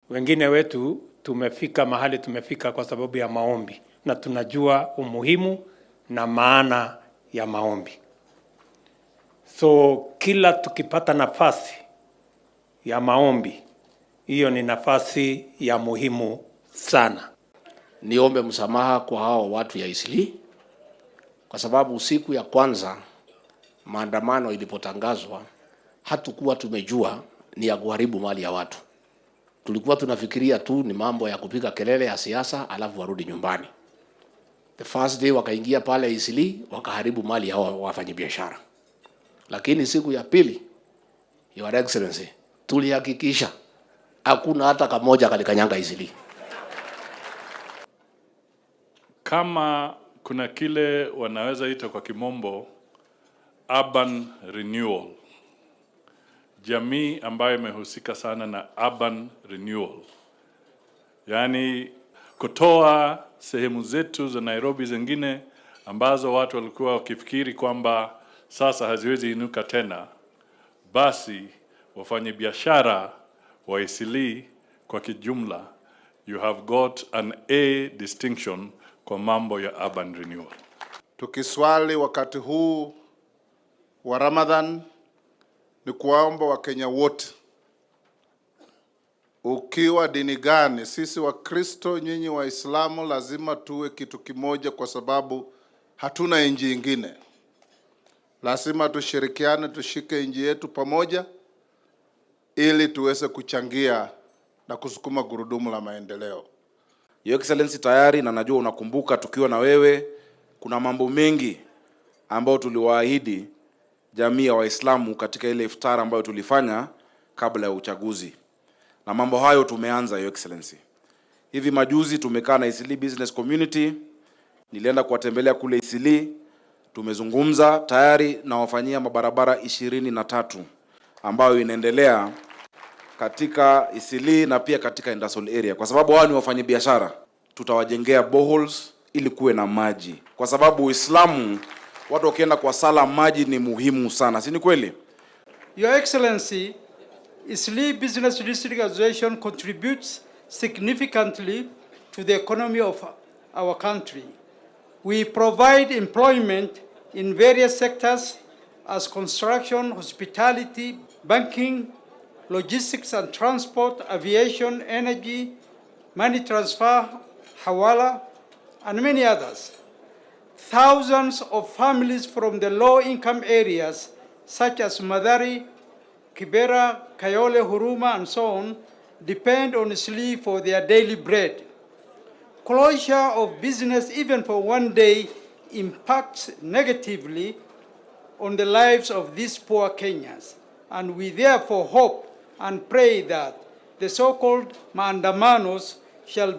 Wengine wetu tumefika mahali tumefika kwa sababu ya maombi, na tunajua umuhimu na maana ya maombi. So kila tukipata nafasi ya maombi, hiyo ni nafasi ya muhimu sana. Niombe msamaha kwa hao watu ya Eastleigh kwa sababu siku ya kwanza maandamano ilipotangazwa hatukuwa tumejua ni ya kuharibu mali ya watu. Tulikuwa tunafikiria tu ni mambo ya kupiga kelele ya siasa, alafu warudi nyumbani. The first day wakaingia pale Eastleigh wakaharibu mali ya wafanyabiashara, lakini siku ya pili, Your Excellency, tulihakikisha hakuna hata kamoja kalikanyanga Eastleigh. Kama kuna kile wanaweza ita kwa kimombo urban renewal, jamii ambayo imehusika sana na urban renewal, yaani kutoa sehemu zetu za Nairobi zingine ambazo watu walikuwa wakifikiri kwamba sasa haziwezi inuka tena, basi wafanye biashara wa Eastleigh kwa kijumla, you have got an A distinction kwa mambo ya urban renewal. Tukiswali wakati huu wa Ramadhan ni kuwaomba Wakenya wote, ukiwa dini gani, sisi Wakristo, nyinyi Waislamu, lazima tuwe kitu kimoja, kwa sababu hatuna nchi ingine. Lazima tushirikiane, tushike nchi yetu pamoja, ili tuweze kuchangia na kusukuma gurudumu la maendeleo. Your Excellency, tayari na najua unakumbuka tukiwa na wewe, kuna mambo mengi ambayo tuliwaahidi jamii ya Waislamu katika ile iftar ambayo tulifanya kabla ya uchaguzi, na mambo hayo tumeanza, Your Excellency. Hivi majuzi tumekaa na Eastleigh Business Community, nilienda kuwatembelea kule Eastleigh, tumezungumza tayari na wafanyia mabarabara 23 ambayo inaendelea katika Eastleigh na pia katika industrial area, kwa sababu hawa ni wafanyabiashara. Tutawajengea boreholes ili kuwe na maji, kwa sababu Uislamu, watu wakienda kwa sala, maji ni muhimu sana, si ni kweli? Your Excellency, Eastleigh Business District Association contributes significantly to the economy of our country. We provide employment in various sectors as construction, hospitality, banking, logistics and transport, aviation, energy, money transfer, hawala, and many others. Thousands of families from the low-income areas such as Mathare, Kibera, Kayole, Huruma, and so on, depend on Eastleigh for their daily bread. Closure of business, even for one day, impacts negatively on the lives of these poor Kenyans. And we therefore hope and pray that the so-called maandamanos shall